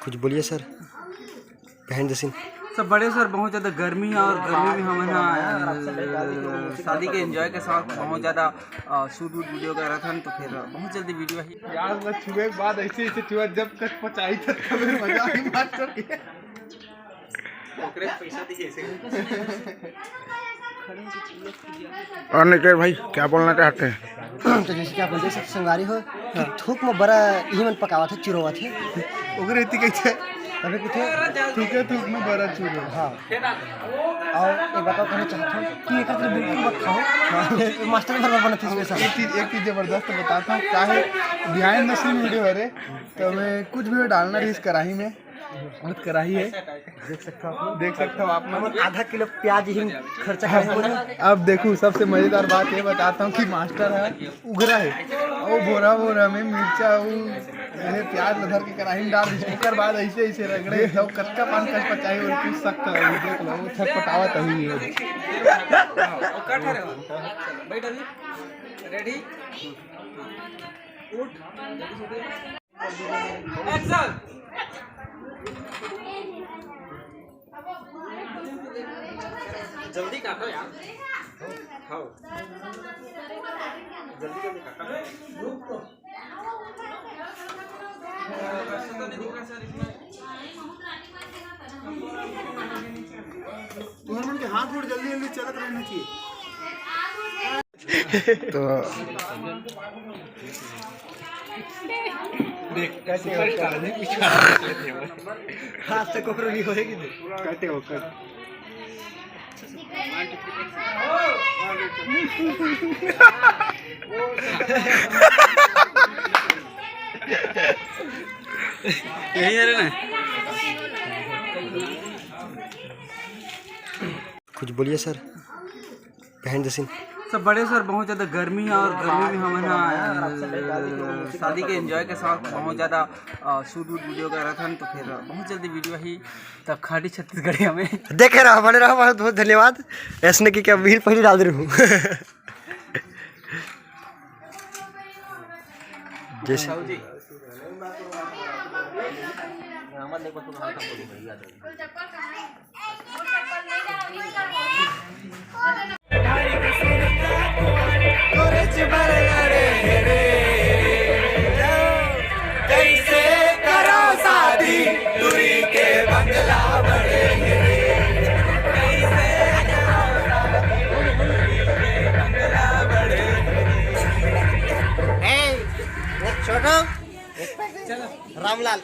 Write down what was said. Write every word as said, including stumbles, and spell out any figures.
कुछ बोलिए sir, behind the scene। सब बड़े सर, बहुत ज़्यादा गर्मी है और गर्मी में हमन ह, अ, शादी के एंजॉय के साथ बहुत ज़्यादा, अ, शूट वूट वीडियो करत हन, तो फिर बहुत जल्दी वीडियो ही। प्याज ला छुए के बाद ऐसे, ऐसे छुआ, जब कट पचाई था तब मजा आई मास्टर के। ओकरे पैसा दिए ऐसे। और निकेश भाई, क्या बोलना चाहते हैं? तो जैसे कि आप लोग देख सकते संगवारी हो कि थूक में बड़ा इही मन पकावत हे, चुरोवत हे। ओकरे इति कहिथे। तबे कहिथे। थूके थूक में बड़ा चुरो। हाँ। और एक बात और कहना चाहता हूँ कि एकर तरह बिल्कुल मत खाओ। मास्टर घर में बनत हे स्पेशल। एक चीज, एक चीज जबरदस्त बताता हूँ, काहे behind the scene वीडियो हरे, तो मैं कुछ भी डालना रहिस कराही में, बहुत कराही है। देख सकता हूँ, देख सकता हूँ आप मन। आधा किलो प्याज ही खर्चा करे बोले। अब देखू, सबसे मजेदार बात ये बताता हूँ कि मास्टर है, उघरा है, वो बोरा बोरा में मिर्चा, वो ये प्याज ल धर के कराही में डाल दीजिए। ओकर बाद ऐसे ऐसे रगड़े, तो कतका पान कस पचाई, वो पूछ सकता है। देख लो, वो छटपटावत अभी है। बैठ अभी, रेडी, उठ। एक्शन। जल्दी काटो यार। हाँ। जल्दी, जल्दी काटो। तुम्हारे मन के हाथ गोड़ जल्दी जल्दी चलत रहना चाहिए। तो देख, कैसे हो? आज तक ओकरो नहीं होएगी। कटे हो, कट। यही है ना। कुछ बोलिए सर, behind the scene। सब बड़े सर, बहुत ज़्यादा गर्मी है और गर्मी में हमन ह, अ, शादी के एंजॉय के साथ बहुत ज़्यादा, अ, शूट वूट वीडियो करत हन, तो फिर बहुत जल्दी वीडियो ही तब खाटी छत्तीसगढ़िया में। देखे रहो, बने रहो, बहुत बहुत धन्यवाद। ऐसने की क्या वीर पहले डाल दे रहूँ। जैसे ए, छोटू, रामलाल।